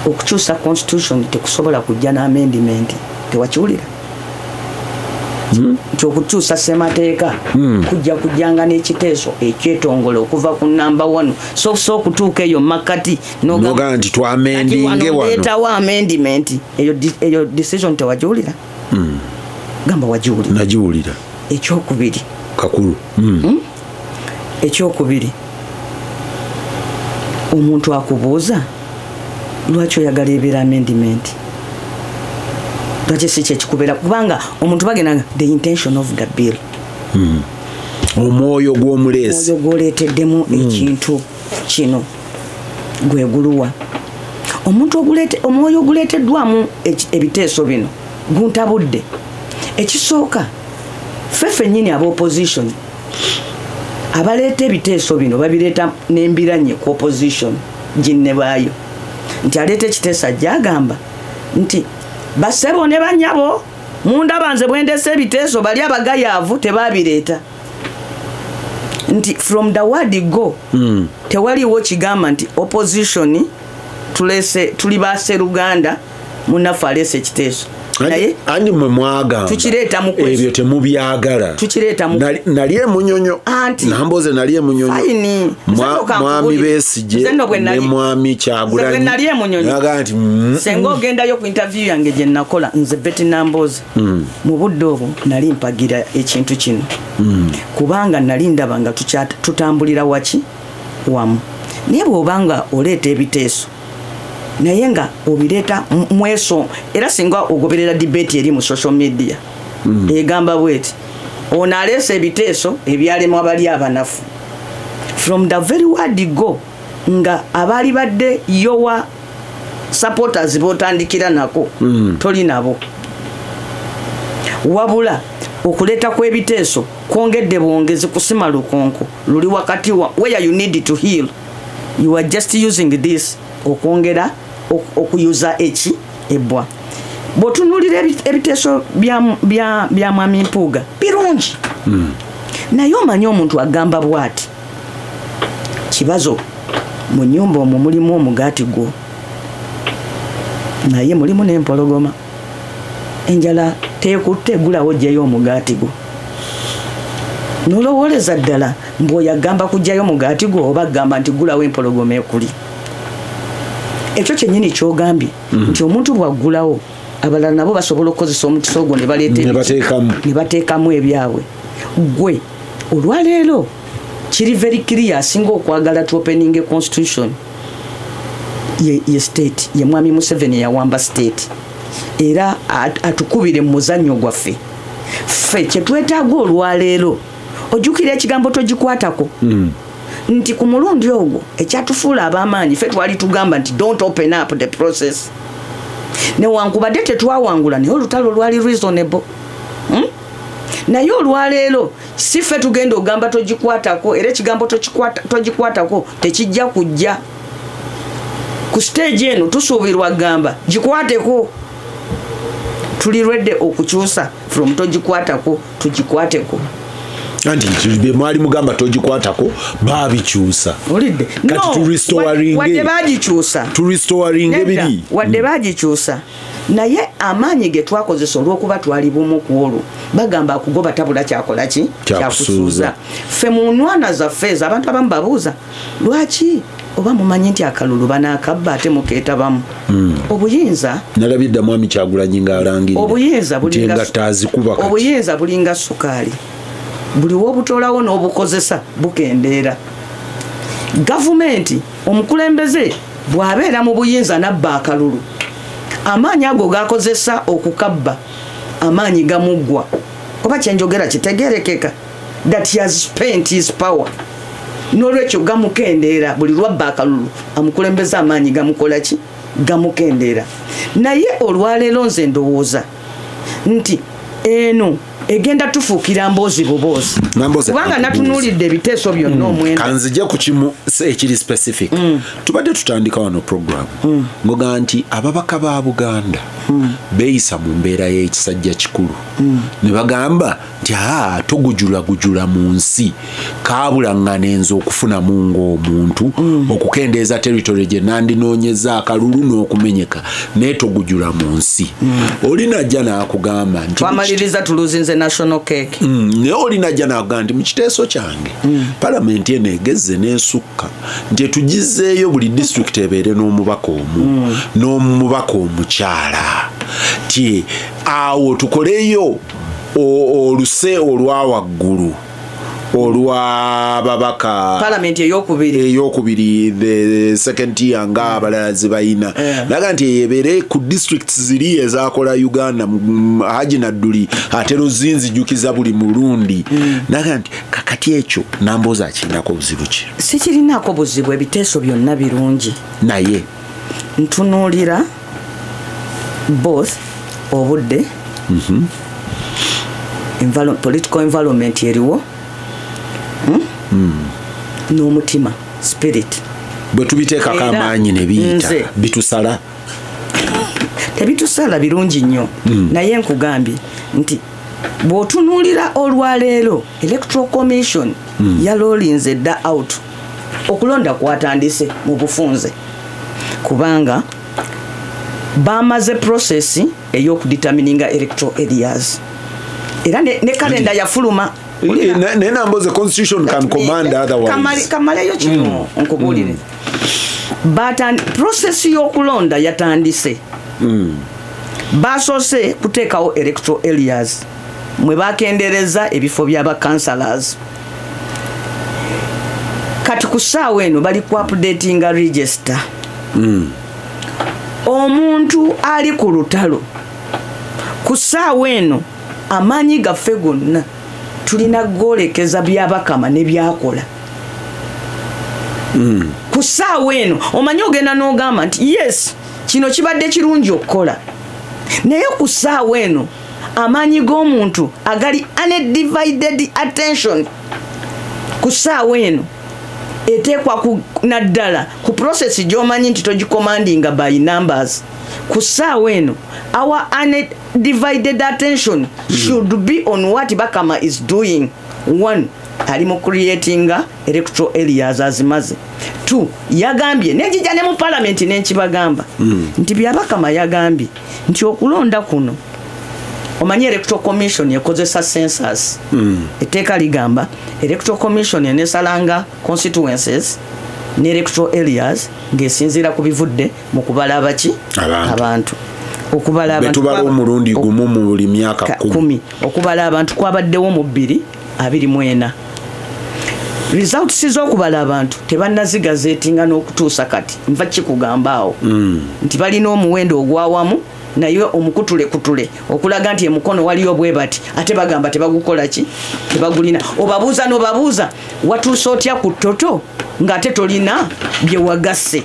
okukyusa constitution tekusobola kujja n'amendment. Tewakiwulira nti okukyusa ssemateeka kujja kujjanga n'ekiteeso ekyetongole okuva ku namba 1 so so okutuuka eyo makkati? Noga nti twamendinge wano. Leetawo amendment. Eyo decision tewagiwulira? Gamba wagiwulira. Nagiwulira. Ekyokubiri, Kakulu. Ekyokubiri, omuntu akubuuza lwaki oyagala ebeera amendment, lwaki si kyekikubeera, kubanga omuntu bagenda the intention of the bill. Omwoyo gw'omuleesi. Omwoyo gwoleeteddemu ekintu kino gwe guluwa? Omuntu omwoyo oguleeteddwamu ebiteeso bino guntabudde. Ekisooka, ffe ffennyini aba opposition abaleeta ebiteeso bino babireeta n'embiranye ku opposition ginne baayo, nti aleeta ekiteeso ajja agamba nti basebo ne banyabo, mundaba nze bwendesa ebiteeso, bali abagayaavu tebabireeta, nti from the word go tewaliwo kigamba nti opposition tulese tuli baseruganda, munnaffe aleese ekiteeso, naye Andi mwe mwagamba tukireeta mu kweso. Ebyo temubyagala. Tukireeta mu Nali emunyonyo. Anti. Namboze, nali emunyonyo. Fine. Nze nno Mwami kankubulire. Besigye Nze nno bwe ne mwami nze bwe Kyagulanyi nali emunyonyo, naga nti senga ogendayo ku interview yange gye nakola nze Betty Namboze, mu budde obwo nali mpagira ekintu kino, kubanga nali ndaba nga tutambulira waki wamu. Naye bw'obanga oleeta ebiteeso naye nga obireeta mweso, era singa ogoberera debate eri mu social media, egamba bweti, ono aleese ebiteeso ebyalemwa bali abanafu. From the very word go. Nga abaali badde yowa supporters botandikira nako toli nabo. Wabula okuleeta kw'ebiteeso kwongedde bwongezi kusima lukonko luli wakati wa where you need to heal. You are just using this okwongera okuyuza eki ebbwa. Bw'otunuulira ebiteeso bya Mwami Mpuuga birungi. Naye omanyi omuntu agamba bw'ati, kibazo mu nnyumba omwo mulimu omugaati gwo, naye mulimu n'empologoma. Enjala teekutte egulawo ggyayo omugaati gwo. Nolowooleza ddala mbw'oyo agamba kuggyayo omugaati gwo oba agamba nti gulawo empologoma ekuli. Ekyo kyennyini ky'ogambye nti omuntu bw'aggulawo abalala nabo basobola okukozesa omukisa ogwo ne baleeta ne bateekamu ebyabwe. Gwe olwaleero kiri very clear, asinga okwagala to opening a constitution ye state, ye Mwami Museveni yawamba state, era atukubire mu muzannyo gwaffe. Ffe kye twetaaga olwaleero, ojjukira ekigambo togikwatako nti ku mulundi ogwo ekyatufuula ab'amaanyi ffe twali tugamba nti don't open up the process. Newankubadde tetwawangula, naye olutalo lwali reasonable. Naye olwaleero si ffe tugenda ogamba togikwatako, era ekigambo togikwatako tekijja kujja ku stage eno. Tusuubirwa gamba gikwateko. Tuli ready okukyusa from togikwatako tugikwateko. Anti bye mwali mugamba togikwatako baabikyusa. Olidde? Kati tu restoring, wadde baagikyusa, tu restoring ebiri. Wadde baagikyusa, naye amaanyi ge twakozesa olw'okuba twali bumu ku olwo, bagamba akugoba tabula kyakola ki? Kyakusuuza. Ffe mu nwana zaffe ezo abantu abamu babuuza lwaki oba mumanyi nti akalulu banaakabba ate mukeetabamu. Obuyinza nalabye dda Mwami Kyagulanyi ng'alangirira obuyinza bulinga tazikuba kati. Obuyinza bulinga sukaali, buli w'obutoolawo n'obukozesa bukendeera. Gavumenti omukulembeze bw'abeera mu buyinza n'abba akalulu, amaanyi ago gakozesa okukabba amaanyi gamuggwa. Oba kyenjogera kitegeerekeka? That he has spent his power, n'olwekyo gamukendeera. Buli lwabba akalulu amukulembeze amaanyi gamukola ki? Gamukendeera. Naye olwaleero nze ndowooza nti eno egenda tufuukira mboozi buboozi, kubanga natunuulidde ebiteeso byonna omwenda. Kanzije ku kimu ekiri specific. Tubadde tutandika wano program ngoga nti ababaka ba Buganda beeyisa mu mbeera y'ekisajja kikulu ne bagamba nti aa togujulagujula mu nsi, kaabulaŋŋana enze okufunamu ng'omuntu okukendeeza territory gye nandinoonyeza akalulu n'okumenyeka, naye togujula mu nsi. Oli najja n'akugamba nti twamaliriza tuluzinze national cake. Naye oli najja n'akugamba nti mu kiteeso kyange palamenti eno egezze n'esukka nti etugizeeyo buli disitulikiti ebeere n'omubaka omu n'omubaka omukyala, ti awo tukoleyo oluse olwa waggulu olw'ababaka palamenti eyokubiri, the second tier nga abalala ze bayina. Naga nti ebeere ku districts ziri ezakola Uganda. Haji Nadduli ate luzinzijukiza buli mulundi. Naga nti kakati ekyo Nambooze akirinako buzibu ki? Sikirinaako buzibu, ebiteeso byonna birungi, naye ntunuulira both obudde, political environment eriwo, n'omutima spirit. Bwe tubiteekako amaanyi ne biyita bitusala? Tebitusala, birungi nnyo. Naye nkugambye nti bw'otunuulira olwaleero Electoral Commission yaloolinze dda out, okulonda kwatandise mu bufunze, kubanga bamaze process ey'okudetermininga electoral areas, era ne kalenda yafuluma. Naye Nambooze, constitution can command otherwise. Kamaleyo kino nkubuulire. Process y'okulonda yatandise. Basoose kuteekawo electoral areas mwe bakendeereza ebifo by'aba councillors. Kati ku ssaawa eno bali ku updatinga register. Omuntu ali ku lutalo ku ssaawa eno, amaanyi gaffe gonna tulina gwolekeza Byabakama ne byakola. Ku ssaawa eno omanyi ogenda n'ogamba nti yes, kino kibadde kirungi okukola, naye ku ssaawa eno amaanyi g'omuntu agali undivided attention ku ssaawa eno eteekwa naddala ku process gy'omanyi nti togicommandinga by numbers. Ku ssaawa eno our undivided attention should be on what Bakama is doing. One, ali mu creatinga electoral areas azimaze. Two, yagambye nenjija ne mu parliament nenkibagamba nti Byabakama yagambye nti okulonda kuno, omanyi Electoral Commission ekozesa census. Etteeka ligamba Electoral Commission enesalanga constituencies ne electoral areas ng'esinziira ku bivudde mu kubala abaki? Abantu. Okubala abantu betubala omulundi gumu mu buli myaka 10. Okubala abantu kwabaddewo mu 2024. Results z'okubala abantu tebannazigazetinga n'okutuusa kati. Nva kikugamba awo nti balina omuwendo ogwawamu, naye omukutulekutule okulaga nti emukono waliyo bwe bati, ate bagamba tebagukola ki, tebagulina. Obabuuza n'obabuuza, watuuse otya ku total ng'ate tolina bye wagasse?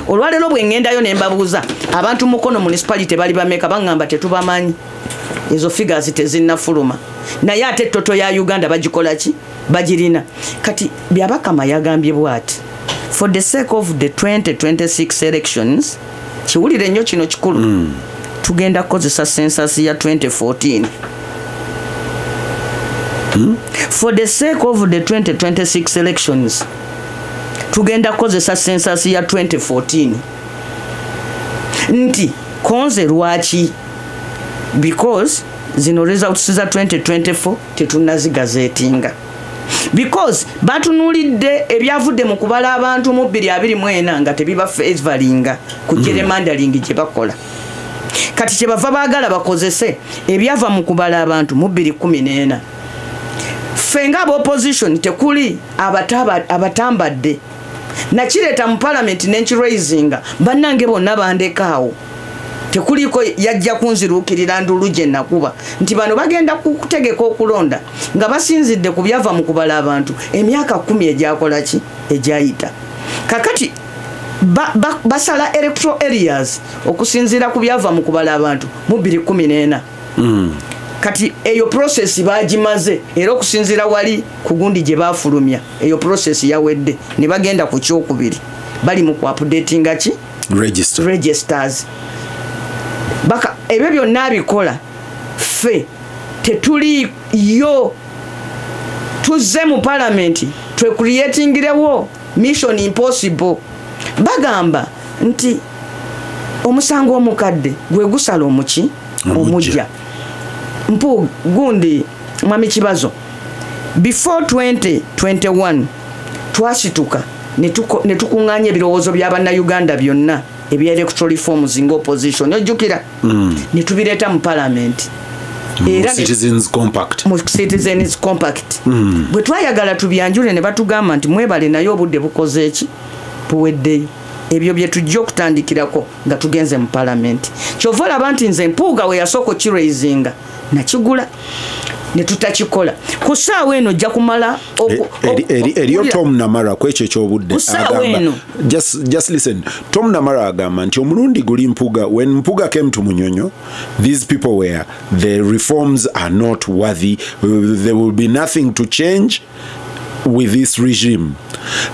Olwaleero bwe ŋŋendayo ne mbabuuza abantu Mukono municipality bali bameka, baŋŋamba tetubamanyi, ezo figures tezinnafuluma, naye ate total ya Uganda bagikola ki, bagirina. Kati Byabakama yagambye bw'ati, for the sake of the 2026 elections, kiwulire nnyo kino kikulu, tugenda kukozesa census ya 2014. For the sake of the 2026 elections, tugenda kukozesa census ya 2014. Nti konze lwaki? Because zino results za 2024 tetunnazigazetinga, because batunuulidde ebyavudde mu kubala abantu mu 2024 nga tebibafavoringa ku gerrymandering gye bakola. Kati kyebava baagala bakozese ebyava mu kubala abantu mu 2014. Ffe nga opposition tekuli abatambadde nakireeta mu palamenti nenkiraisinga, bannange bonna bandekaawo, tekuliko yajja kunziruukirira ndulu gye nakuba nti bano bagenda kutegeka okulonda nga basinzidde ku byava mu kubala abantu emyaka 10 egyakola ki, egyayita. Kakati basala electoral areas okusinziira ku byava mu kubala abantu mu 2014. Kati eyo process bagimaze, era okusinziira wali ku gundi gye bafulumya eyo process yawedde, ne bagenda ku kyokubiri, bali mu ku updatinga ki? Register. Registers. Baka ebyo byonna bikola, ffe tetuliyo, tuzze mu palamenti twecreatingirewo mission impossible. Bagamba nti omusango omukadde gwe gusala omuki? Omujja. Mpu gundi mwami Kibazo, before 2021 twasituka ne tukuŋŋaanya ebirowoozo by'Abannayuganda byonna ebya electoral reforms nga opposition, ojjukira? Ne tubireeta mu palamenti. Era Citizens Compact. Mu Citizens Compact. Bwe twayagala tubyanjule ne batugamba nti mwebale, naye obudde bukoze eki, buweddeyo. Ebyo bye tujja okutandikirako nga tugenze mu palamenti. Kyova olaba nti nze Mpuuga we yasooka okiraisinga nakigula ne tutakikola. Ku ssaawa eno ojja kumala Eriyo Tom Namara ku ekyo ekyobudde agamba, just listen. Tom Namara agamba nti omulundi guli Mpuga, when Mpuga came to Munyonyo, these people were, the reforms are not worthy, there will be nothing to change with this regime.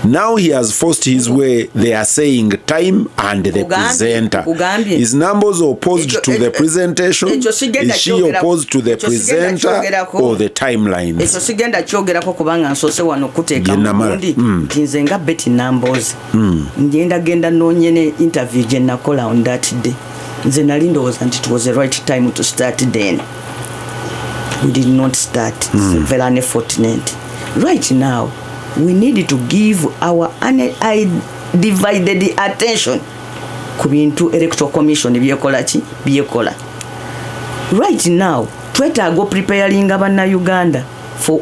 Now he has forced his way. They are saying time and the presenter. Is Numbers opposed to the presentation? Is she opposed to the presenter or the timelines? Ekyo sigenda kyogerako kubanga nsoose wano kuteeka mugundi nti nze nga Betty Numbers ngenda genda noonye ne interview gye nakola on that day. Nze nali ndowooza nti it was the right time to start then. We did not start. It's very unfortunate. Right now we need to give our undivided attention ku bintu Electoral Commission byekola ki, byekola. Right now twetaaga preparinga Bannayuganda for